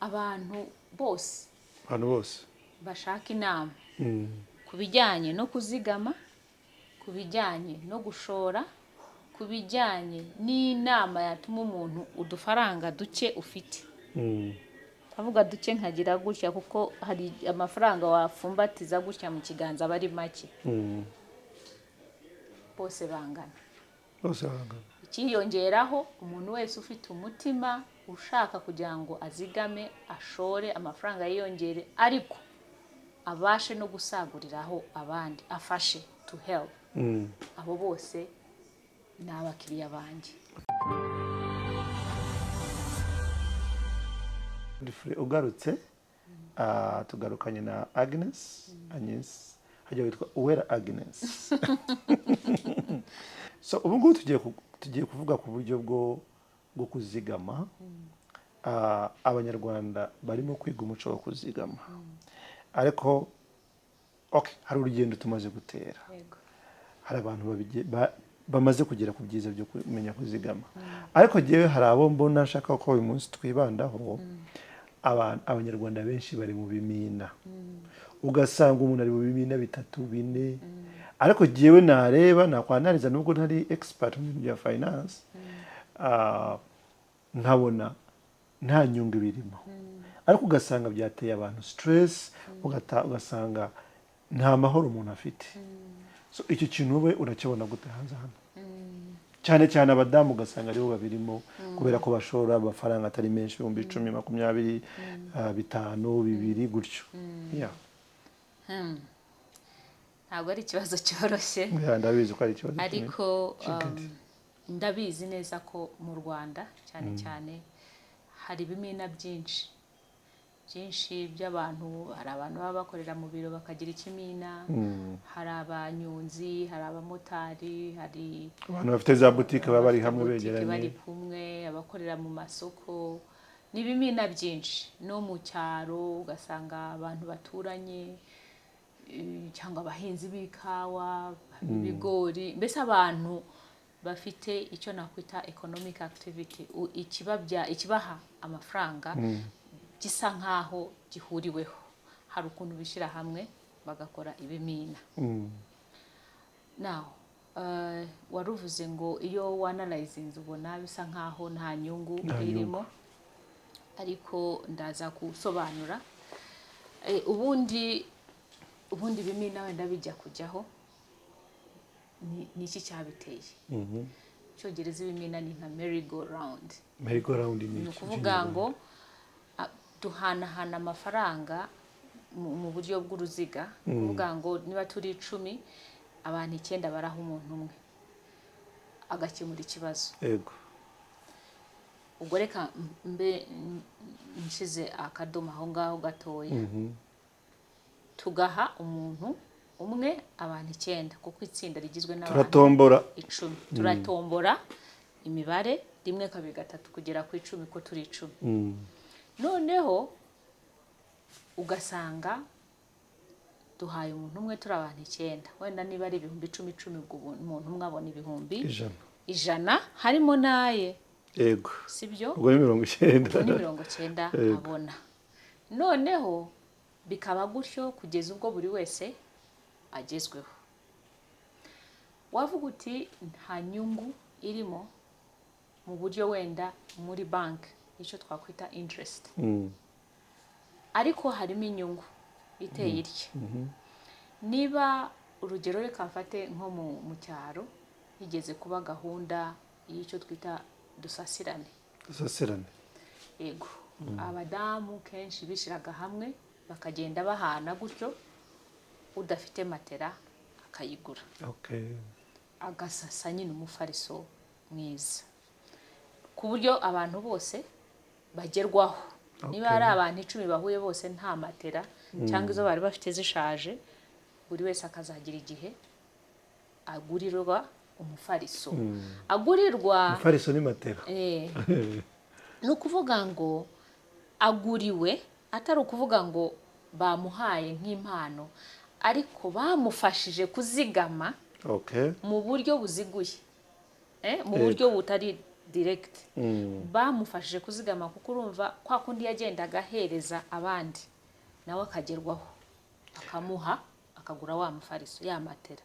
Abantu bose Abantu bose bashaka inama ku bijyanye no kuzigama, ku bijyanye no gushora, ku bijyanye n'inama yatuma umuntu udufaranga duke ufite, ndavuga duke nkagira gutya kuko hari amafaranga wafumbatiza gutya mu kiganza aba ari make, bose bangana. Bose bangana. Ikiyongeraho, umuntu wese ufite umutima ushaka kugira ngo azigame, ashore amafaranga yiyongere, ariko abashe no gusaguriraho abandi, afashe, to help, abo bose ni abakiriya banjye. Godfrey ugarutse, tugarukanye na Agnes, Agnes hajya witwa Uwera Agnes. So ubu ngubu tugiye kuvuga ku buryo bwo kuzigama. Abanyarwanda barimo kwiga umuco wo kuzigama, ariko okay, hari urugendo tumaze gutera. Hari abantu bamaze kugera ku byiza byo kumenya kuzigama, ariko jyewe hari abo mbona nshaka ko uyu munsi twibandaho. Abanyarwanda benshi bari mu bimina, ugasanga umuntu ari mu bimina bitatu, bine, ariko jyewe nareba nakwanariza, nubwo ntari expert mu bintu bya finance, nkabona nta nyungu ibirimo, ariko ugasanga byateye abantu stress, ugasanga nta mahoro umuntu afite. So icyo kintu wowe urakibona gute hanze hano? Cyane cyane abadamu ugasanga aribo babirimo, kubera ko bashora amafaranga atari menshi, 10,000, 20, 5, 2 gutyo. Yeah. Ntabwo ari ikibazo cyoroshye. Yeah, ndabizi ko ari ikibazo kinini. Ariko Kigari. ndabizi neza ko mu Rwanda cyane cyane hari ibimina byinshi byinshi by'abantu. Hari abantu baba bakorera mu biro bakagira ikimina, hari abanyonzi, hari abamotari, hari abantu bafite za butike baba bari hamwe, butike begeranye, bari kumwe, abakorera mu masoko. Ni ibimina byinshi. No mu cyaro ugasanga abantu baturanye, cyangwa abahinzi b'ikawa, b'ibigori, mbese abantu bafite icyo nakwita economic activity, ikibaha amafaranga gisa nkaho gihuriweho, hari ukuntu bishyira hamwe bagakora ibimina. Now, waruvuze ngo iyo wanarayizinze ubona bisa nkaho nta nyungu Nta nyungu. irimo, ariko ndaza gusobanura. Ubundi ibimina wenda bijya kujyaho, ni iki cyabiteye? Icyongereza ibimina ni nka merry go round. Merry go round ni Ni iki? ukuvuga ngo duhanahana amafaranga mu buryo bw'uruziga. Ni ukuvuga ngo niba turi 10, abantu 9 baraha umuntu umwe agakemura ikibazo. Ubwo reka mbe nshize akadomo aho ngaho gatoya. Tugaha umuntu umwe, abantu 9, kuko itsinda rigizwe n'abantu Turatombora. 10. Turatombora imibare 1, 2, 3 kugera ku 10, ko turi 10. Noneho ugasanga duhaye umuntu umwe turi abantu 9, wenda niba ari 10,000 icumi, ubwo umuntu umwe abona ibihumbi 100. 100, harimo n'aye. Sibyo? Ubwo ni 90. Ubwo ni 90 abona. Noneho bikaba gutyo kugeza ubwo buri wese agezweho. Wavuga uti nta nyungu irimo mu buryo wenda muri banki icyo twakwita interest, ariko harimo inyungu iteye itya. Niba urugero reka mfate nko mu cyaro, higeze kuba gahunda y'icyo twita dusasirane. Dusasirane. Yego. Abadamu kenshi bishyiraga hamwe bakagenda bahana gutyo, udafite matera akayigura, agasasa nyine umufariso mwiza ku buryo abantu bose bagerwaho. Niba ari abantu 10 bahuye bose nta matera cyangwa izo bari bafite zishaje, buri wese akazagira igihe agurirwa umufariso. Agurirwa Umufariso ni matera. Ni ukuvuga ngo aguriwe, atari ukuvuga ngo bamuhaye nk'impano, ariko bamufashije kuzigama mu buryo buziguye. Mu buryo butari direct. Bamufashije kuzigama, kuko urumva kwa kundi yagendaga ahereza abandi, nawe akagerwaho akamuha, akagura wa mufariso, ya matera.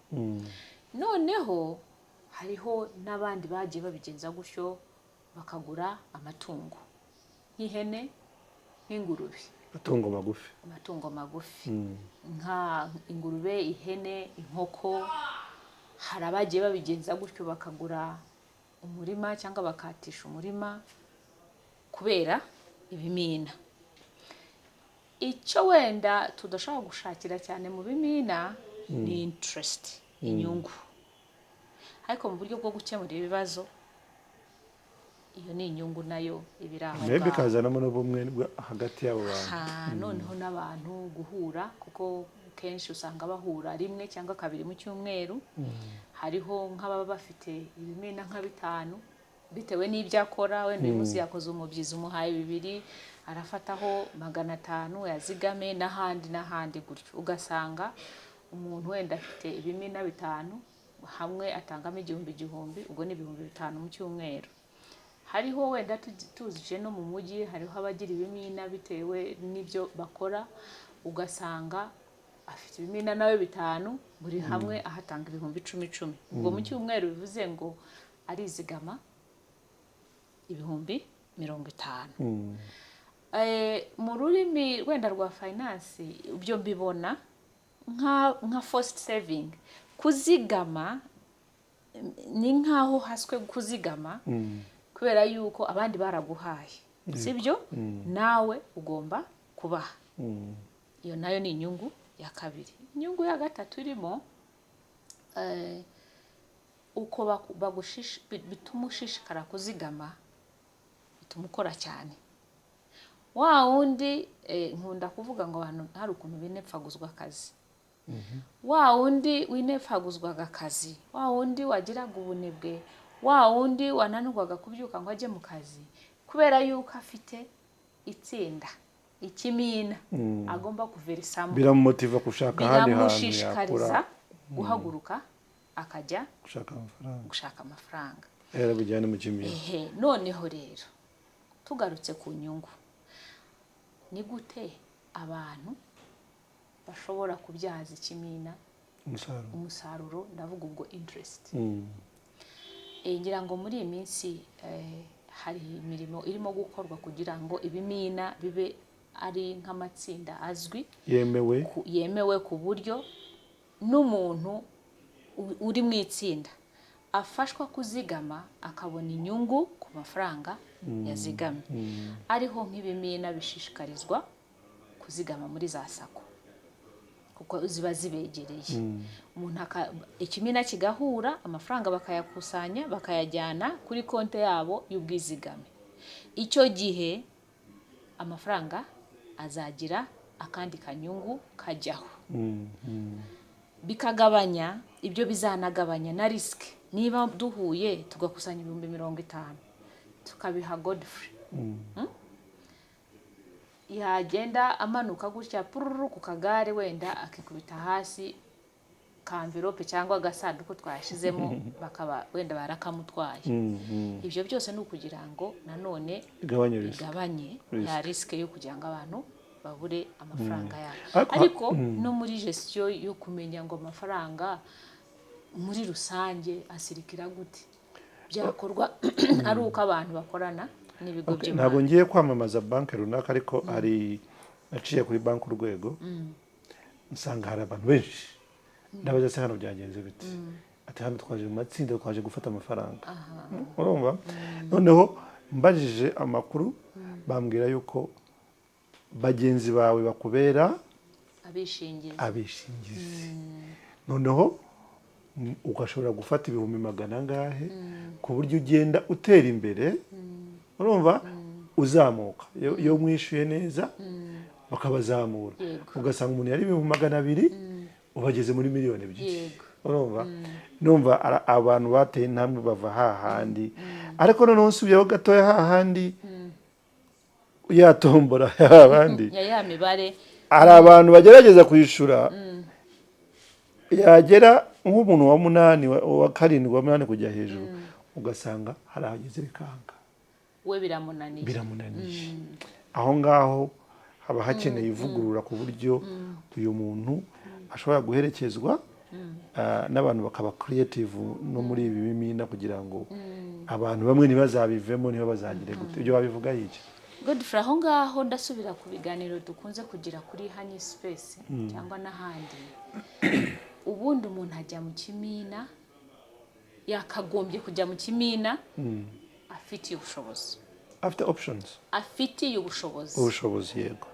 Noneho hariho n'abandi bagiye babigenza gutyo, bakagura amatungo nk'ihene, nk'ingurube. Amatungo magufi. Amatungo magufi nka ingurube, ihene, inkoko. Hari abagiye babigenza gutyo bakagura umurima cyangwa bakatisha umurima kubera ibimina. Icyo wenda tudashobora gushakira cyane mu bimina ni interest, inyungu, ariko mu buryo bwo gukemura ibibazo, iyo ni inyungu nayo iba iri aho Maybe ngaho. Ikazanamo n'ubumwe hagati y'abo bantu. Ha, noneho n'abantu guhura, kuko kenshi usanga bahura rimwe cyangwa kabiri mu cyumweru. Hariho nk'ababa bafite ibimina nka bitanu bitewe n'ibyo akora. Wenda uyu munsi yakoze umubyizi, umuhaye bibiri, arafataho 500 yazigame, n'ahandi n'ahandi gutyo. Ugasanga umuntu wenda afite ibimina bitanu, hamwe atangamo igihumbi igihumbi, ubwo ni 5000 mu cyumweru. Hariho wenda tuzije no mu mujyi, hariho abagira ibimina bitewe n'ibyo bakora, ugasanga afite ibimina nawe bitanu, buri hamwe ahatanga ibihumbi icumi icumi. Ubwo mu cyumweru bivuze ngo arizigama 50,000. Mu rurimi wenda rwa finance, ibyo mbibona nka forced saving. Kuzigama ni nk'aho haswe kuzigama kubera yuko abandi baraguhaye, sibyo? Nawe ugomba kubaha. Iyo nayo ni inyungu ya kabiri. Inyungu ya gatatu irimo uko bituma ushishikara kuzigama, bituma ukora cyane. Wa wundi nkunda kuvuga ngo abantu hari ukuntu binepfaguzwa akazi. Wa wundi winepfaguzwaga akazi, wa wundi wagiraga ubunebwe, wa wundi wananirwaga kubyuka ngo ajye mu kazi, kubera yuko afite itsinda, ikimina agomba kuverisamo, Biramumotiva gushaka ahandi hantu biramushishikariza yakura guhaguruka akajya gushaka amafaranga. Gushaka amafaranga. Era bijyane mu kimina. Ehe, noneho rero tugarutse ku nyungu, ni gute abantu bashobora kubyaza ikimina umusaruro? Umusaruro, ndavuga ubwo interest. Ngira ngo muri iyi minsi hari imirimo irimo gukorwa kugira ngo ibimina bibe ari nk'amatsinda azwi, yemewe, yemewe, ku buryo n'umuntu uri mu itsinda afashwa kuzigama, akabona inyungu ku mafaranga yazigamye. Ariho nk'ibimina bishishikarizwa kuzigama muri za SACCO, kuko ziba zibegereye. Umuntu ikimina kigahura, amafaranga bakayakusanya, bakayajyana kuri konti yabo y'ubwizigame. Icyo gihe amafaranga azagira akandi kanyungu kajyaho, bikagabanya ibyo, bizanagabanya na risk. Niba duhuye tugakusanya 50,000, tukabiha Godfrey, Yagenda amanuka gutya pururu ku kagare, wenda akikubita hasi, ka enveloppe cyangwa agasanduku twashyizemo bakaba wenda barakamutwaye. Ibyo byose ni ukugira ngo nanone igabanye risk. Igabanye Risk. ya risk yo kugira ngo abantu babure amafaranga yabo. Ariko Ariko no muri gestion yo kumenya ngo amafaranga muri rusange asirikira gute, byakorwa ari uko abantu bakorana n'ibigo Okay, ntabwo by'imari. ngiye kwamamaza banki runaka, ariko hari naciye kuri banki Urwego, nsanga hari abantu benshi. Ndabaza: "Se hano byagenze bite?" Ati: "Hano twaje mu matsinda, twaje gufata amafaranga." Urumva, noneho mbajije amakuru, bambwira yuko bagenzi bawe bakubera abishingizi. Abishingizi. Noneho ugashobora gufata ibihumbi magana angahe, ku buryo ugenda utera imbere, urumva, uzamuka. Iyo mwishyuye neza bakabazamura, ugasanga umuntu yari 200,000, ubageze muri 2,000,000. Urumva, numva abantu bateye intambwe bava hahandi. Ariko noneho nsubiyeho gatoya hahandi yatombora abandi, ya mibare, hari abantu bagerageza kwishyura, yagera nk'umuntu wa munani, wa karindwi, wa munani kujya hejuru. Ugasanga hari ahageze bikanga. We biramunaniye. Biramunaniye. Aho ngaho haba hakeneye ivugurura, ku buryo uyu muntu ashobora guherekezwa n'abantu bakaba creative no muri ibi bimina, kugira ngo abantu bamwe ntibazabivemo, niba bazagire gute. Ibyo babivuga iki? Godfrey, aho ngaho ndasubira ku biganiro dukunze kugira kuri Hanyi Space cyangwa n'ahandi. Ubundi umuntu ajya mu kimina, yakagombye kujya mu kimina afitiye ubushobozi. Afite options. Afitiye ubushobozi. Ubushobozi, yego.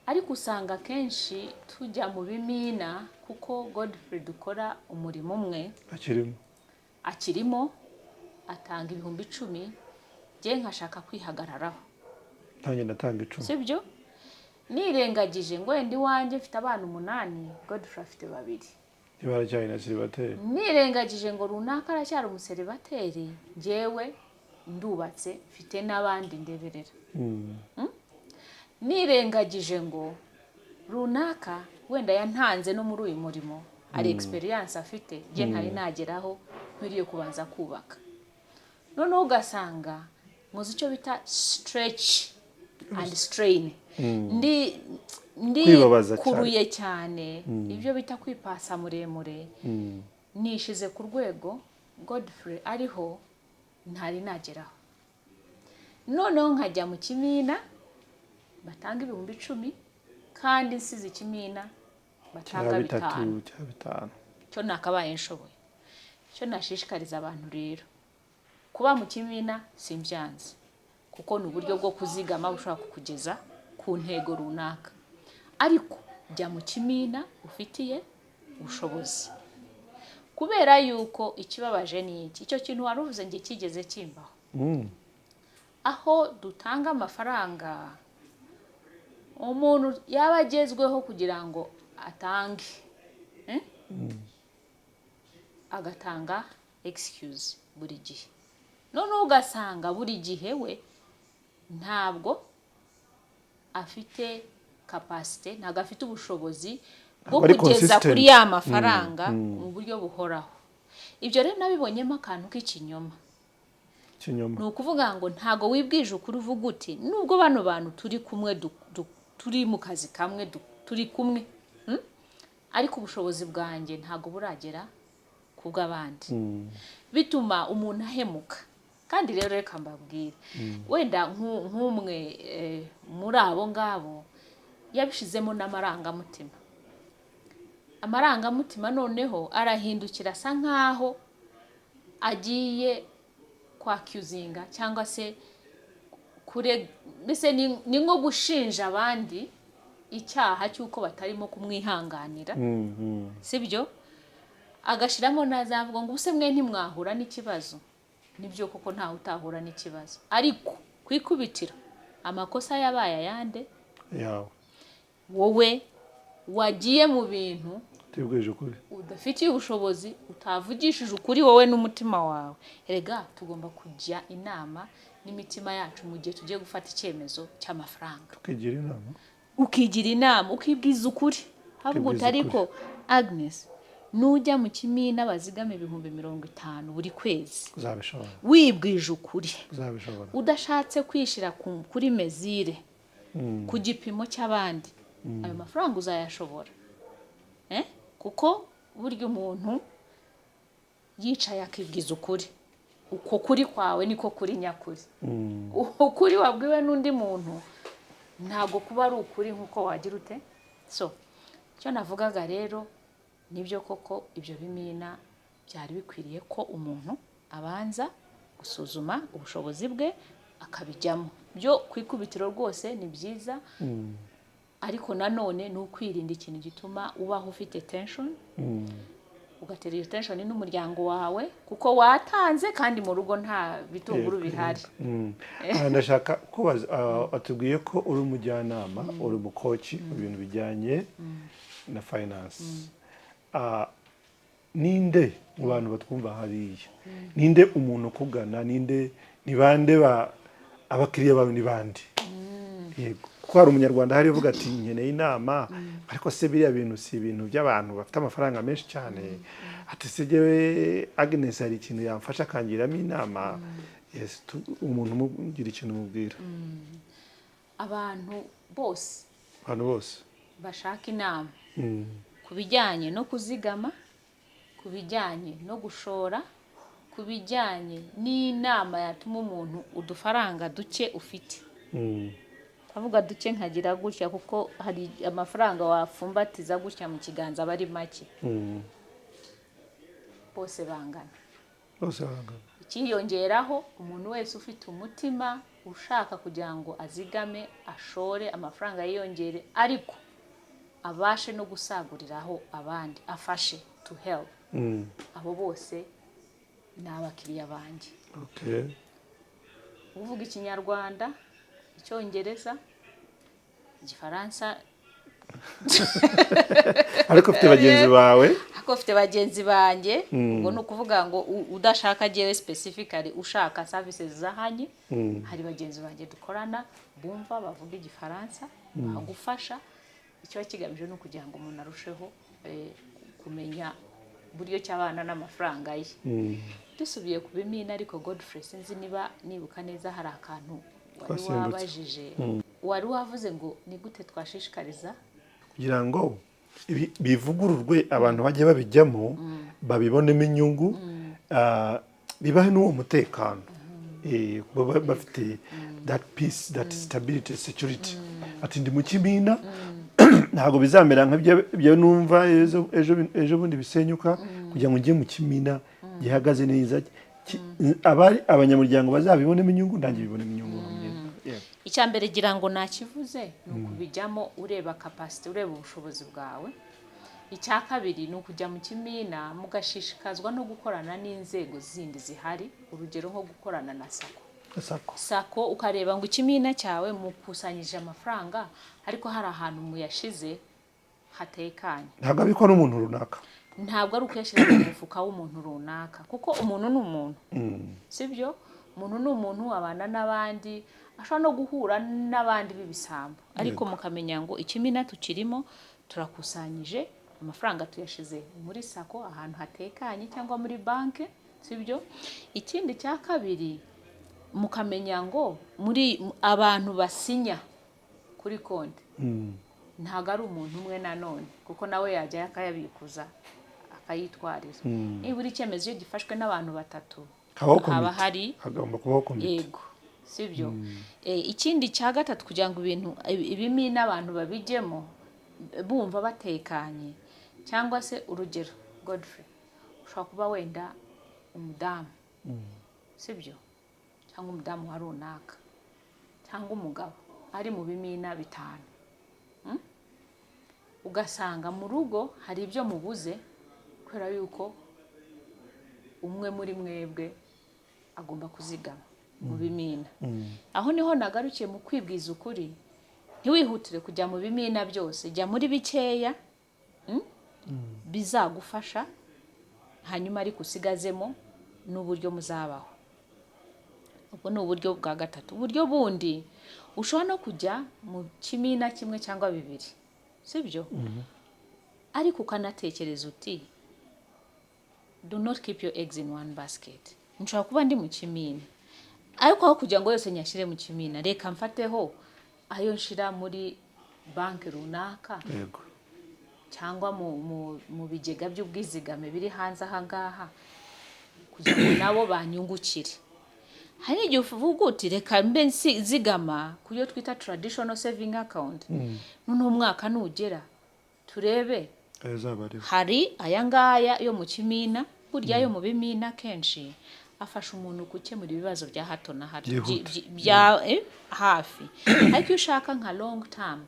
Ariko usanga akenshi tujya mu bimina kuko Godfrey dukora umurimo umwe. Akirimo. Akirimo, atanga 10,000, njye nkashaka kwihagararaho. Ntange ndatanga 10. Sibyo? Nirengagije ngo wenda iwanjye mfite abana umunani, Godfrey afite babiri. Niba aracyari na célibataire. Nirengagije ngo runaka aracyari umuseribateri, njyewe ndubatse, mfite n'abandi ndeberera. Nirengagije ngo runaka wenda yantanze no muri uyu murimo, hari experience afite njye ntari nageraho, nkwiriye kubanza kubaka. Noneho ugasanga muzi icyo bita stretch and strain, ndi ndi Kwibabaza cyane. kuruye cyane, ibyo bita kwipasa muremure, nishize ku rwego Godfrey ariho ntari nageraho. Noneho nkajya mu kimina batanga 10,000, kandi nsize ikimina batanga Cya bitatu. 5. Cya 5. Cyo nakabaye nshoboye. Cyo nashishikariza abantu rero, kuba mu kimina simbyanze, kuko ni uburyo bwo kuzigama bushobora kukugeza ku ntego runaka, ariko jya mu kimina ufitiye ubushobozi, kubera yuko ikibabaje ni iki: icyo kintu wari uvuze njye kigeze kimbaho, aho dutanga amafaranga, umuntu yaba agezweho kugira ngo atange, eh? Agatanga excuse buri gihe. Noneho ugasanga buri gihe we ntabwo afite capacité, ntabwo afite ubushobozi bwo Ntabwo ari kugeza consistent. kuri ya mafaranga mu buryo buhoraho. Ibyo rero nabibonyemo akantu k'ikinyoma. Ikinyoma. Ni ukuvuga ngo ntago wibwije ukuri, uvuga uti nubwo bano bantu turi kumwe, turi mu kazi kamwe, turi kumwe, Ariko ubushobozi bwanjye ntago buragera ku bw'abandi. Bituma umuntu ahemuka. Kandi rero reka mbabwire, wenda nk'umwe muri abo ngabo yabishizemo n'amarangamutima. Amarangamutima, noneho arahindukira asa nkaho agiye kwaccusinga cyangwa se kure, mbese ni nko gushinja abandi icyaha cy'uko batarimo kumwihanganira. Sibyo? Agashyiramo nazavuga ngo ubuse mwe ntimwahura n'ikibazo? Nibyo koko, ntawe utahura n'ikibazo, ariko ku ikubitiro amakosa yabaye ayande? Yawe. Wowe wagiye mu bintu Utibwije ukuri. udafitiye ubushobozi, utavugishije ukuri wowe n'umutima wawe. Erega tugomba kujya inama n'imitima yacu mu gihe tugiye gufata icyemezo cy'amafaranga. Tukigira inama. Ukigira inama, ukibwiza ukuri, havuga uti Ukibwiza. Ariko Agnes, nujya mu kimina bazigama 50,000 buri kwezi, Uzabishobora? wibwije ukuri, Uzabishobora? udashatse kwishyira kuri mesure, ku gipimo cy'abandi, ayo mafaranga uzayashobora? Eh? Kuko burya umuntu yicaye akibwiza ukuri, uko kuri kwawe niko kuri nyakuri. Ukuri wabwiwe n'undi muntu ntabwo kuba ari ukuri nk'uko wagira ute. So icyo navugaga rero, nibyo koko, ibyo bimina byari bikwiriye ko umuntu abanza gusuzuma ubushobozi bwe akabijyamo. Byo ku ikubitiro rwose ni byiza, ariko nanone ni ukwirinda ikintu gituma ubaho ufite tension, ugatera iyo tension n'umuryango wawe, kuko watanze kandi mu rugo nta bitunguru bihari. Ndashaka kubaza, watubwiye ko uri umujyanama, uri umucoach mu bintu bijyanye na finance. Ninde mu bantu batwumva hariya, ninde umuntu ukugana? Ninde, ni bande ba abakiriya bawe, ni bande? Yego, kuko hari umunyarwanda hari uvuga ati nkeneye inama, ariko se biriya bintu si ibintu by'abantu bafite amafaranga menshi cyane? Ati se jyewe Agnes hari ikintu yamfasha akangiramo inama? Yes, umuntu umugira ikintu umubwira. Abantu bose Abantu bose bashaka inama ku bijyanye no kuzigama, ku bijyanye no gushora, ku bijyanye n'inama yatuma umuntu udufaranga duke ufite, avuga duke nkagira gutya kuko hari amafaranga wafumbatiza gutya mu kiganza aba ari make, bose bangana. Bose bangana. Ikiyongeraho, umuntu wese ufite umutima ushaka kugira ngo azigame, ashore amafaranga yiyongere, ariko abashe no gusaguriraho abandi, afashe, to help, abo bose ni abakiriya banjye. Uvuga Ikinyarwanda, Icyongereza, Igifaransa. Ariko ufite bagenzi bawe. Ariko ufite bagenzi banjye. Ubwo ni ukuvuga ngo udashaka jyewe specifically, ushaka services zahanye, hari bagenzi banjye dukorana bumva bavuga Igifaransa, bagufasha. Ikiba kigamije ni ukugira ngo umuntu arusheho kumenya uburyo cyabana n'amafaranga ye. Dusubiye ku bimina ariko, Godfrey, sinzi niba nibuka neza, hari akantu wari Twasimbutse. wabajije, wari wavuze ngo ni gute twashishikariza Kugira ngo bivugururwe, abantu bajye babijyamo, babibonemo inyungu, bibahe n'uwo mutekano. Kuba bafite that peace, that stability, security, ati ndi mu kimina, ntabwo bizamera nk'ibyo numva ejo bundi bisenyuka. Kugira ngo njye mu kimina gihagaze neza, abari abanyamuryango bazabibonemo inyungu, nanjye bibonemo inyungu. Yeah. Icya mbere gira ngo nakivuze ni ukubijyamo ureba capacity, ureba ubushobozi bwawe. Icya kabiri ni ukujya mu kimina mugashishikazwa no gukorana n'inzego zindi zihari, urugero nko gukorana na SACCO. SACCO. SACCO, ukareba ngo ikimina cyawe mukusanyije amafaranga, ariko hari ahantu muyashize hatekanye. Ntabwo abikwa n'umuntu runaka. Ntabwo ari ukuyashyira mu mufuka w'umuntu runaka, kuko umuntu ni umuntu, sibyo? Umuntu ni umuntu, abana n'abandi, ashobora no guhura n'abandi b'ibisambo. Ariko mukamenya ngo ikimina tukirimo, turakusanyije amafaranga, tuyashize muri SACCO ahantu hatekanye cyangwa muri banki, sibyo? Ikindi cya kabiri, mukamenya ngo muri abantu basinya kuri konti ntabwo ari umuntu umwe nanone, kuko nawe yajyayo akayabikuza akayitwarira. Nibura icyemezo iyo gifashwe n'abantu batatu, Habaho haba komite. hari Hagomba kubaho komite. Yego, sibyo? Ikindi cya gatatu, kugira ngo ibintu ibimina abantu babijyemo bumva batekanye, cyangwa se urugero, Godfrey, ushobora kuba wenda umudamu, sibyo, cyangwa umudamu wa runaka cyangwa umugabo ari mu bimina bitanu, Ugasanga mu rugo hari ibyo mubuze kubera yuko umwe muri mwebwe agomba kuzigama mu bimina. Aho niho nagarukiye mu kwibwiza ukuri: ntiwihutire kujya mu bimina byose, jya muri bikeya, Bizagufasha, hanyuma ariko usigazemo n'uburyo muzabaho. Ubwo ni uburyo bwa gatatu. Uburyo bundi, ushobora no kujya mu kimina kimwe cyangwa bibiri, sibyo, ariko ukanatekereza uti do not keep your eggs in one basket. Nshobora kuba ndi mu kimina, ariko aho kugira ngo yose nyashyire mu kimina, reka mfateho ayo nshira muri banki runaka cyangwa mu bigega by'ubwizigame biri hanze aha ngaha, kugira ngo nabo banyungukire. Hari igihe uvuga uti reka mbe zigama ku yo twita traditional saving account, noneho umwaka nugera turebe. Ayo azaba ariho. Hari aya ngaya yo mu kimina. Burya yo mu bimina kenshi afasha umuntu gukemura ibibazo bya hato na hato, Byihuta. bya hafi. Ariko iyo ushaka nka long term,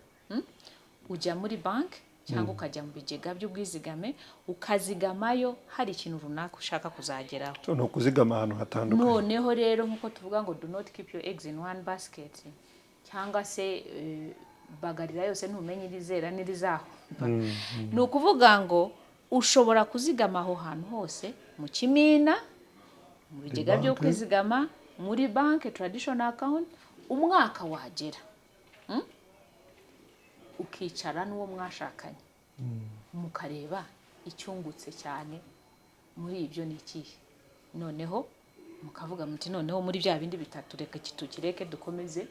ujya muri banki cyangwa ukajya mu bigega by'ubwizigame, ukazigamayo hari ikintu runaka ushaka kuzageraho. Ni ukuzigama ahantu hatandukanye. Noneho rero, nk'uko tuvuga ngo do not keep your eggs in one basket, cyangwa se bagarira yose ntumenye irizera n'irizahomba, ni ukuvuga ngo ushobora kuzigama aho hantu hose, mu kimina, mu bigega byo Banki. kwizigama, muri banki traditional account. Umwaka wagera, Ukicara n'uwo mwashakanye, mukareba icyungutse cyane. Muri ibyo ni ikihe? Noneho mukavuga muti: "Noneho muri bya bindi bitatu, reka iki tukireke, dukomeze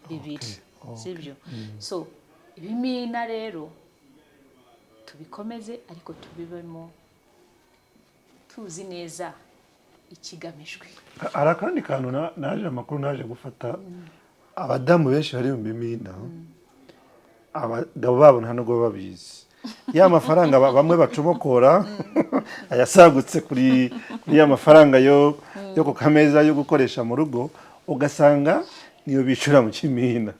bibiri." Sibyo? So ibimina rero tubikomeze, ariko tubibemo tuzi neza ikigamijwe. Hari akandi kantu naje amakuru naje gufata: abadamu benshi bari mu bimina, abagabo babo nta nubwo baba babizi. Ya mafaranga bamwe bacomokora ayasagutse kuri ya mafaranga yo ku kameza yo gukoresha mu rugo, ugasanga niyo bicura mu kimina.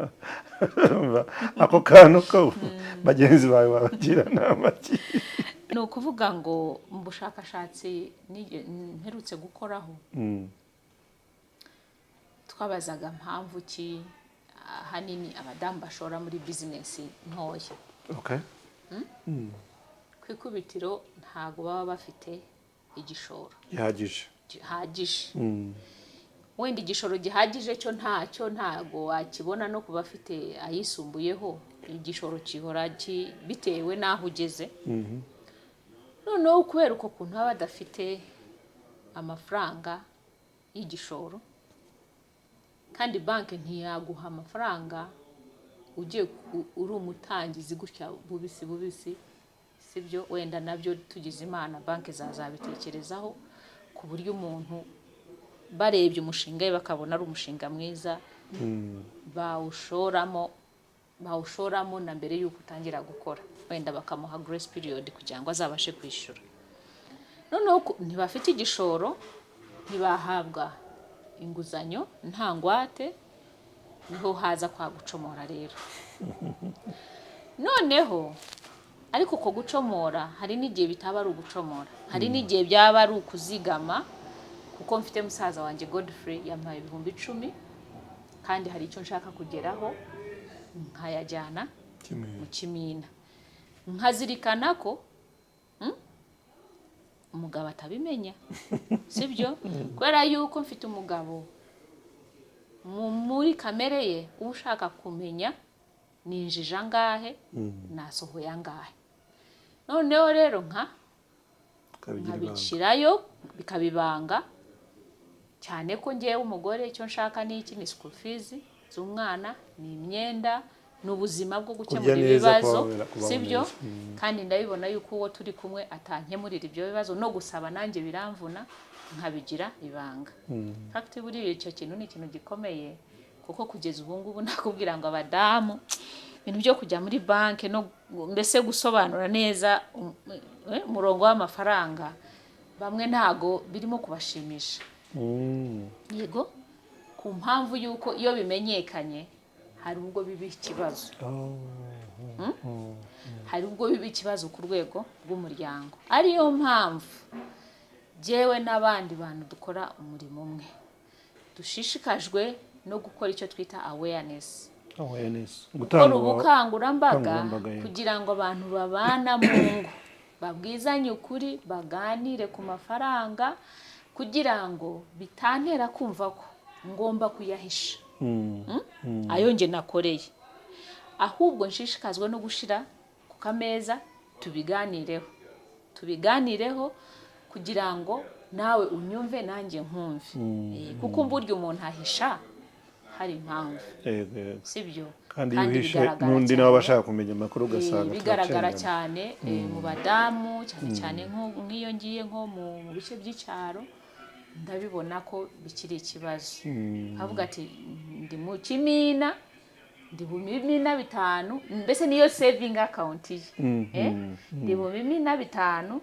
Urumva, ako kantu ko bagenzi bawe babagira nama ki? Ni ukuvuga ngo mu bushakashatsi mperutse gukoraho, twabazaga mpamvu ki ahanini abadamu bashora muri bizinesi ntoya. Ku ikubitiro ntabwo baba bafite igishoro gihagije. Gihagije. Wenda igishoro gihagije cyo ntacyo, ntabwo wakibona no ku bafite ayisumbuyeho. Igishoro gihora bitewe n'aho ugeze. Noneho kubera uko kuntu baba badafite amafaranga y'igishoro, kandi banki ntiyaguha amafaranga ugiye uri umutangizi gutya bubisi bubisi, sibyo? Wenda nabyo tugize Imana banki zazabitekerezaho, ku buryo umuntu barebye umushinga we bakabona ari umushinga mwiza, bawushoramo na mbere y'uko utangira gukora, wenda bakamuha grace period kugira ngo azabashe kwishyura. Noneho ntibafite igishoro, ntibahabwa inguzanyo nta ngwate, niho haza kwa gucomora rero. Noneho ariko uko gucomora, hari n'igihe bitaba ari ugucomora, hari n'igihe byaba ari ukuzigama, kuko mfite musaza wanjye Godfrey yampaye 10,000, kandi hari icyo nshaka kugeraho, nkayajyana mu kimina, nkazirikana ko umugabo atabimenya, sibyo? Kubera yuko mfite umugabo muri kamere ye uba ushaka kumenya ninjije angahe, nasohoye angahe. Noneho rero nka Ukabigira ibanga. Nkabishyirayo bikaba ibanga, cyane ko ngewe umugore icyo nshaka ni iki? Ni school fees z'umwana, ni imyenda, ni ubuzima bwo gukemura Kurya neza, ibibazo, kubaho sibyo? neza. Kandi ndabibona yuko uwo turi kumwe atankemurira ibyo bibazo, no gusaba nanjye biramvuna, nkabigira ibanga. Fact, buriya icyo kintu ni ikintu gikomeye, kuko kugeza ubu ngubu nakubwira ngo abadamu, ibintu byo kujya muri banki no mbese gusobanura neza umurongo w'amafaranga, bamwe ntago birimo kubashimisha. Yego, ku mpamvu y'uko iyo bimenyekanye hari ubwo biba ikibazo. Hari ubwo biba ikibazo ku rwego rw'umuryango, ariyo mpamvu jyewe n'abandi bantu dukora umurimo umwe dushishikajwe no gukora icyo twita awareness, Awareness. gukora Gutanga ubukangurambaga ubukangurambaga, yego. kugira ngo abantu babana mu ngo babwizanye ukuri, baganire ku mafaranga, kugira ngo bitantera kumva ko ngomba kuyahisha ayo njye nakoreye, ahubwo nshishikazwa no gushyira ku kameza, tubiganireho kugira ngo nawe unyumve, nanjye nkumve. Kuko burya umuntu ahisha hari impamvu, Yego, yego. sibyo? Kandi iyo uhishe bigaragara n'undi cyane. nawe aba ashaka kumenya amakuru, ugasanga Bigaragara turacengana. cyane mu badamu, cyane cyane nk'iyo ngiye nko mu bice by'icyaro, ndabibona ko bikiri ikibazo. Avuga ati: "Ndi mu kimina, ndi mu bimina bitanu," mbese niyo saving account ye. "Ndi mu bimina bitanu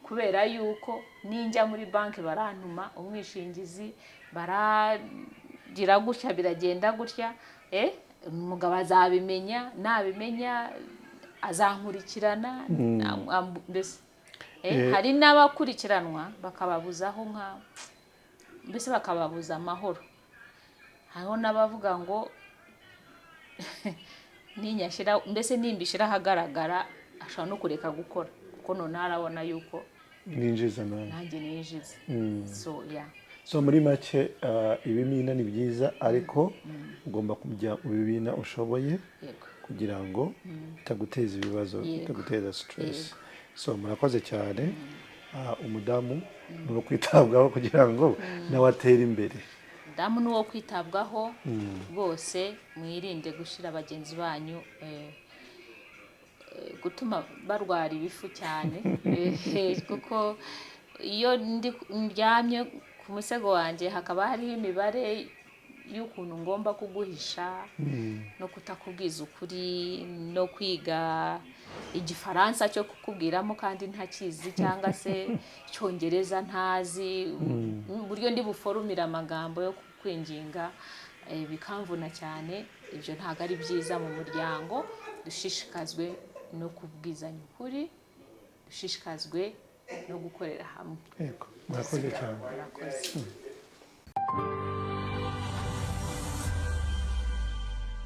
kubera yuko ninjya muri banki barantuma umwishingizi, baragira gutya, biragenda gutya, umugabo azabimenya, nabimenya azankurikirana." Mbese hari n'abakurikiranwa bakababuzaho, nka mbese bakababuza amahoro. Hariho n'abavuga ngo ninyashyira, mbese nimbishyira ahagaragara, ashobora no kureka gukora, kuko noneho arabona yuko ninjiza nawe. Nanjye ninjiza. So yeah. So muri make, ibimina ni byiza, ariko ugomba kujya mu bimina ushoboye kugira ngo bitaguteza ibibazo, bitaguteza stress. So murakoze cyane. Umudamu ni uwo kwitabwaho kugira ngo nawe atere imbere. Damu ni uwo kwitabwaho rwose. Mwirinde gushyira bagenzi banyu gutuma barwara ibifu cyane, kuko iyo ndyamye ku musego wanjye hakaba hariho imibare y'ukuntu ngomba kuguhisha no kutakubwiza ukuri no kwiga Igifaransa cyo kukubwiramo kandi ntakizi, cyangwa se Icyongereza ntazi uburyo ndi buforumire amagambo yo kukwinginga, bikamvuna cyane. Ibyo ntabwo ari byiza mu muryango. Dushishikazwe no kubwizanya ukuri, dushishikazwe no gukorera hamwe. Yego, murakoze cyane. Murakoze.